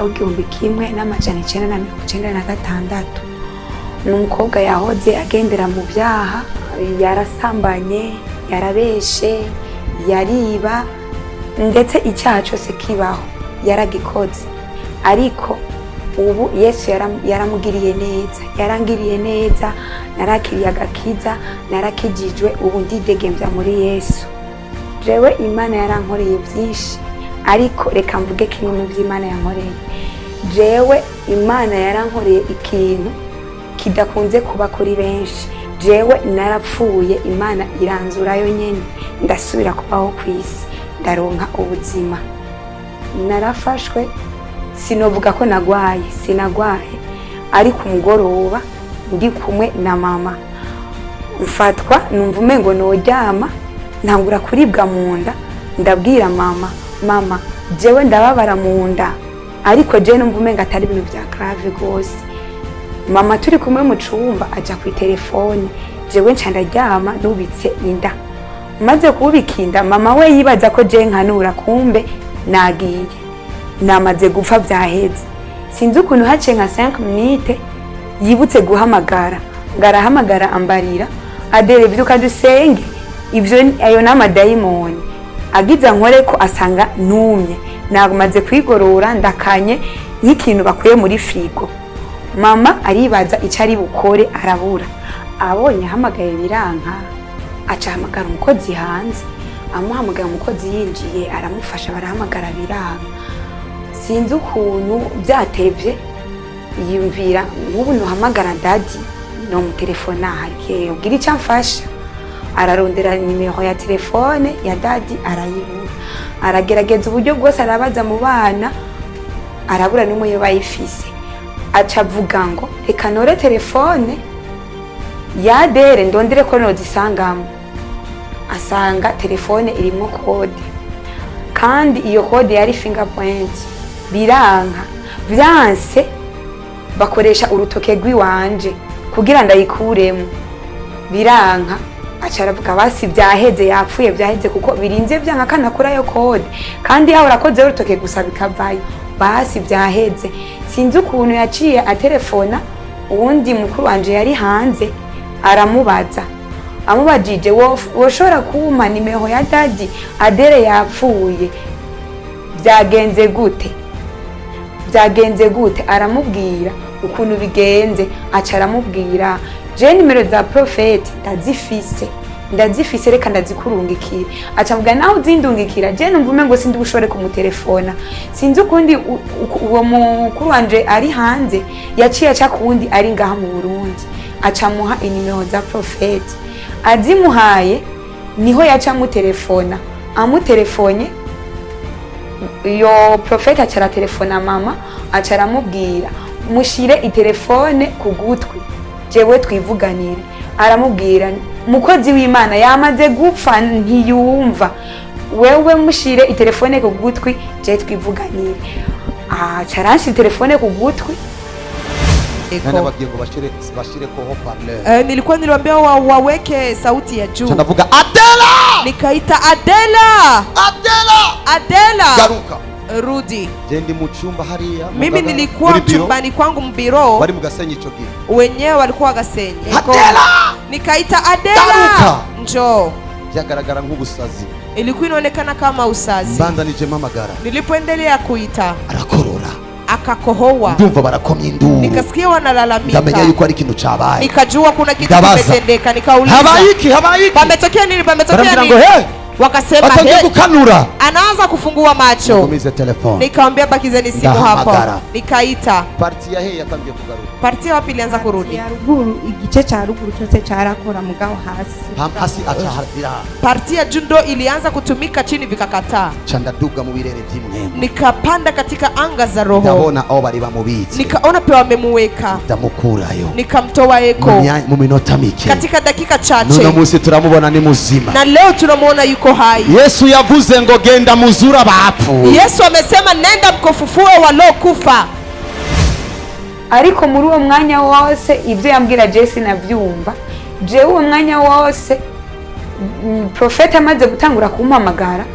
mwaka w'1996. Ni umukobwa yahoze agendera mu byaha, yarasambanye, yarabeshe, yariba, ndetse icyaha cyose kibaho yaragikoze. Ariko ubu Yesu yaramugiriye neza, yarangiriye neza, narakiriye agakiza, narakijijwe, ubu ndidegemvya muri Yesu. Jewe Imana yarankoreye byinshi, ariko reka mvuge kimwe mu by'Imana yankoreye. Jewe Imana yarankoreye ikintu kidakunze kuba kuri benshi. Jewe narapfuye, Imana iranzurayo nyene, ndasubira kubaho ku isi, ndaronka ubuzima. Narafashwe, sinovuga ko nagwaye, sinagwaye, ariko umugoroba ndi kumwe na mama mfatwa numva umengo noryama, ntangura kuribwa mu nda. Ndabwira mama: "Mama, jewe ndababara mu nda," ariko jewe numva umengo atari ibintu vya grave gose. Mama turi kumwe mu cumba aja ku telefone, jewe nca ndaryama nubitse inda. Maze kubika inda, mama we yibaza ko je nkanura, kumbe nagiye, namaze gupfa, vyaheze. Sinzi ukuntu haciye nka 5 minutes yibutse guhamagara, ngo arahamagara ambarira: "Adere, vyuka dusenge, ivyo ayo n'amadayimoni." Agize ankore ko asanga numye, namaze kwigorora, ndakanye nk'ikintu bakuye muri frigo. Mama aribaza icyo ari bukore, arabura. Abonye ahamagaye biranka, aca ahamagara umukozi hanze. Amuhamagaye, umukozi yinjiye aramufasha, barahamagara biranka. Sinzi ukuntu byatevye, yiyumvira: "Nk'ubu nuhamagara daddy, nomutelefona, hari ubwira icyo amfasha." Ararondera nimero ya telefone ya daddy, arayibura. Aragerageza uburyo bwose, arabaza mu bana, arabura n'umwe yo bayifise. Aca avuga ngo: "Reka nore telefone ya Adere, ndondere ko nozisangamo." Asanga telefone irimwo code, kandi iyo code yari fingerprint. Biranka, vyanse bakoresha urutoke rw'iwanje kugira ndayikuremo, biranka. Aca aravuga: "Basi vyaheze, yapfuye, vyaheze," kuko birinze vyanka kanakurayo code, kandi yaho urakozeho urutoke gusa bikavayo. Basi vyaheze. Sinzi ukuntu yaciye atelefona uwundi mukuru wanje yari hanze, aramubaza. Amubajije: "Woshobora kumpa nimero ya daddy? Adere yapfuye, byagenze gute? Byagenze gute?" Aramubwira ukuntu bigenze. Aca aramubwira: "Je nimero za profete ndazifise, ndazifise, reka ndazikurungikira." Aca amubwira: "Nawe uzindungikira, je numva umengo sindi bushobore kumutelefona." Sinzi ukundi uwo mukuru wanje ari hanze yaciye aca kuwundi ari ngaha mu Burundi, aca amuha inimero za profete. Azimuhaye niho yaca amutelefona. Amutelefone, iyo profete aca aratelefona mama, aca aramubwira: "Mushire itelefone ku gutwi, jewe twivuganire." Aramubwira: "Mukozi w'Imana yamaze gupfa, ntiyumva. Wewe mushire itelefone ku gutwi, jewe twivuganire." Aca aranshira telefone ku gutwi. Nani ababwiye ngo bashire ko haut-parleur? Nilikuwa niliwaambia waweke sauti ya juu. Nca ndavuga: "Adela!" Nikaita: "Adela!" "Adela!" "Adela!" "Garuka." "Rudi." Je ndi mu cyumba hariya mu Mimi Ngagara, nilikuwa muri biro, chumbani kwangu mbiro. Bari mu Gasenyi ico gihe. Wenyewe walikuwa Gasenyi. "Adela!" Nikaita: "Adela!" "Garuka!" "Njoo." Byagaragara nk'ubusazi. Ilikuwa inaonekana kama usazi. Mbandanije mpamagara, Nilipoendelea kuita, arakorora. Akakohoa. Ndumva barakomya induru. Nikasikia wanalalamika. Ndamenya yuko ari ikintu cabaye. Nikajua kuna kitu Ndabaza. kimetendeka. Nikauliza: "Habaye iki? Habaye iki?" "Pametokea nini? Pametokea Barambwira ngo nini?" he Wakasema batangiye he, gukanura. Anaanza kufungua macho. "Gumize telefone." Nikamwambia: "Bakizeni simu hapo." Ndahamagara. Nikaita. Partie ya he yatangiye kugaruka? Partie wapi ilianza kurudi? Ya ruguru, igice cya ruguru cyose cyarakora, mugabo hasi. Hasi aca harabira. Partie ya juu ndo ilianza kutumika, chini vikakataa. Ca ndaduga mu birere vy'impwemu. Nikapanda katika anga za roho. Ndabona aho bari bamubitse. Nikaona pe wamemuweka. Ndamukurayo. Nikamtoa eko. Mu minota mike. Katika dakika N'uno chache. munsi turamubona, ni muzima. Na leo tunamwona yuko hai. Yesu yavuze ngo genda muzura abapfuye. Yesu amesema: "Nenda mkofufue waliokufa." Ariko muri uwo mwanya wose ibyo yambwira je sinabyumva. Jewe uwo mwanya wose, profete amaze gutangura kumpamagara,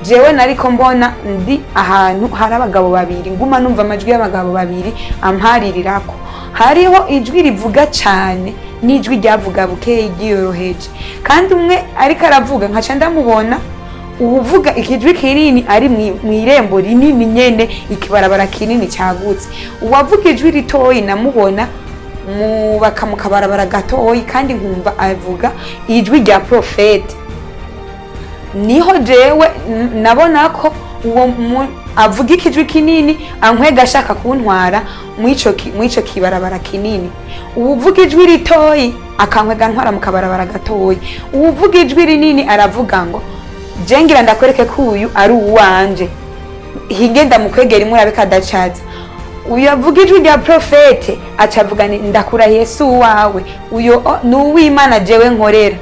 Jewe nariko mbona ndi ahantu hari abagabo babiri, nguma numva amajwi y'abagabo babiri amparirirako. Hariho ijwi rivuga cane n'ijwi ryavuga bukeyi ryiyoroheje, kandi umwe ariko aravuga nkaca ndamubona. Uwuvuga ikijwi kinini ari mw'irembo rinini nyene, ikibarabara kinini cyagutse. Uwavuga ijwi ritoyi namubona mubaka mu kabarabara gatoyi, kandi nkumva avuga ijwi rya profete. Niho jewe nabona ko uwo avuga ikijwi kinini ankwega ashaka kuntwara mw'ico kibarabara kinini, uwuvuga ijwi ritoyi akankwega ntwara mu kabarabara gatoyi. Uwuvuga ijwi rinini aravuga ngo: "Je ngira ndakwereke ko uyu ari uwanje, hinge ndamukwegera imurabe kadacaza." Uyu avuga ijwi rya profete acavuga ni: "Ndakurahiye si uwawe uyo, ni uw'Imana jewe nkorera.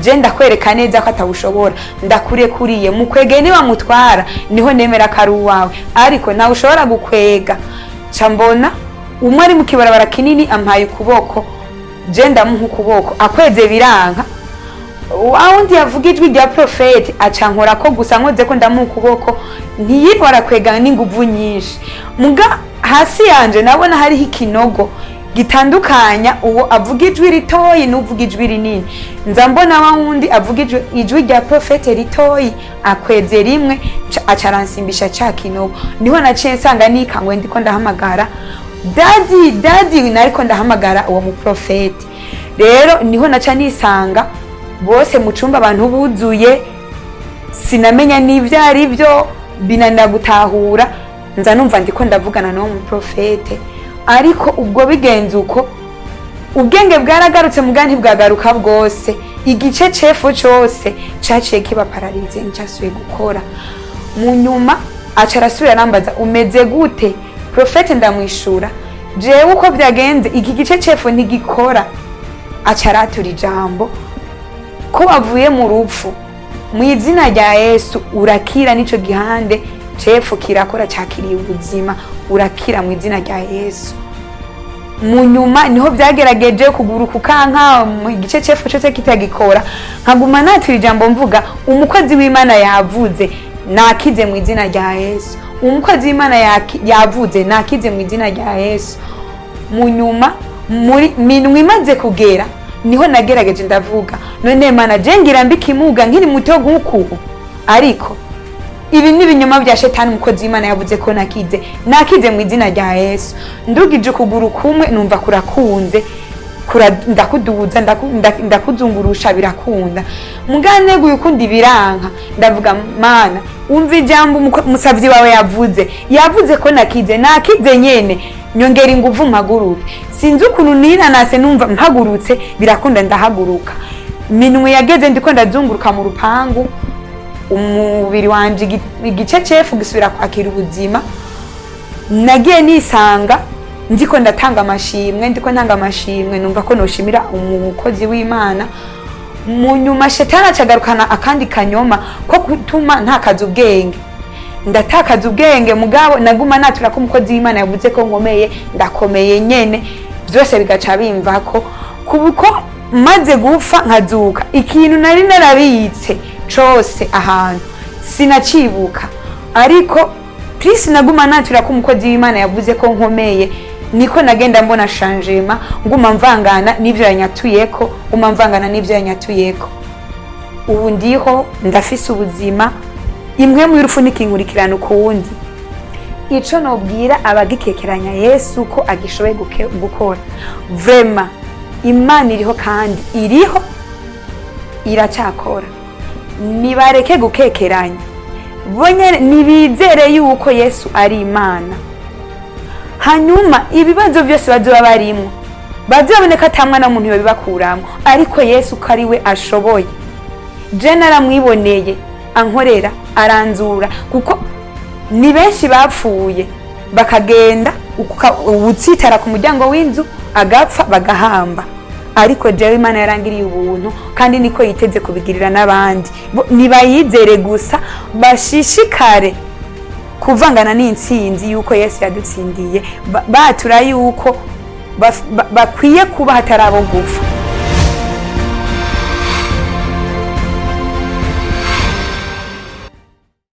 Je ndakwereka neza ko atawushobora, ndakurekuriye, mukwege, niwamutwara niho nemera ko ari uwawe, ariko ntawe ushobora gukwega." Ca mbona umwe ari mu kibarabara kinini ampaye ukuboko, je ndamuha ukuboko, akweze biranka. Wa wundi yavuga ijwi rya profete aca nkora ko gusa, nkoze ko ndamuha ukuboko, ntiyirwa arakwega n'inguvu nyinshi. Muga hasi yanje nabona hariho ikinogo gitandukanya uwo avuga ijwi ritoyi n'uvuga ijwi rinini. Nza mbona wa wundi avuga ijwi rya profete ritoyi akweze rimwe, aca aransimbisha ca kinogo. Niho naciye nsanga nikangwe ndiko ndahamagara: "Daddy, daddy!" Nariko ndahamagara uwo muprofete. Rero niho naca nisanga bose mu cumba, abantu buzuye, sinamenya n'ibyo ari byo, binanira gutahura. Nza numva ndiko ndavugana n'uwo muprofete, ariko ubwo bigenze uko, ubwenge bwaragarutse muga ntibwagaruka bwose. Igice c'epfo cose caciye kiba paralysé, ncasubiye gukora. Mu nyuma aca arasubira arambaza: "Umeze gute, profete?" Ndamwishura: "Jewe uko vyagenze, iki gice c'epfo ntigikora." Aca aratura ijambo ko bavuye mu rupfu, mu izina rya Yesu urakira. N'ico gihande c'epfo kirakora, cakiriye ubuzima, urakira mu izina rya Yesu. Mu nyuma niho byagerageje kuguru kukanka, mu gice c'epfo cose kitagikora, nkaguma natura ijambo mvuga: "Umukozi w'Imana yavuze, nakize mu izina rya Yesu. Umukozi w'Imana yavuze, nakize mu izina rya Yesu." Mu nyuma muri minwe imaze kugera, niho nagerageje ndavuga: "None Mana, je ngira mbi kimuga nkiri muto nk'uku? Ariko ibi ni ibinyoma bya shetani. Umukozi w'Imana yavuze ko nakize, nakize mu izina rya Yesu." Ndugije ukuguru kumwe numva kurakunze, ndakuduza, ndakuzungurusha, birakunda. Muganeguye ukundi biranka. Ndavuga: "Mana, umva ijambo umusavyi wawe yavuze, yavuze ko nakize, nakize nyene, nyongera inguvu mpaguruke." Sinzi ukuntu ninanase, numva mpagurutse, birakunda, ndahaguruka. Minwe yageze ndiko ndazunguruka mu rupangu, umubiri wanje igice c'epfo gisubira kwakira ubuzima. Nagiye nisanga ndiko ndatanga amashimwe, ndiko ntanga amashimwe, numva ko noshimira umukozi w'Imana. Mu nyuma shetani acagarukana akandi kanyoma ko gutuma ntakaza ubwenge, ndatakaza ubwenge. Mugabo naguma natura ko umukozi w'Imana yavuze ko nkomeye, ndakomeye nyene, byose bigaca bimvako. Kuko maze gupfa nkazuka, ikintu nari narabitse cose ahantu sinacibuka, ariko plus naguma natura ko umukozi w'Imana yavuze ko nkomeye, niko nagenda mbona changement, nguma mvangana n'ivyo yanyatuyeko, nguma mvangana n'ivyo yanyatuyeko. Ubu ndiho, ndafise ubuzima, imwe mu y'urupfu ntikinkurikirana ukundi. Ico nobwira abagikekeranya Yesu ko agishoboye gukora, vraiment Imana iriho kandi iriho iracyakora. Nibareke gukekeranya, bonyene nibizere yuko Yesu ari Imana. Hanyuma ibibazo byose bazoba barimwo bazabone ko ata mwana w'umuntu yobibakuramwo, ariko Yesu ko ari we ashoboye. Je naramwiboneye ankorera, aranzura, kuko ni benshi bapfuye bakagenda ubutsitara ku muryango w'inzu, agapfa bagahamba. Ariko jewe Imana yarangiriye ubuntu, kandi niko yiteze kubigirira n'abandi. Nibayizere gusa, bashishikare kuvangana n'intsinzi yuko Yesu yadutsindiye, batura yuko bakwiye kuba hatari abo gupfa.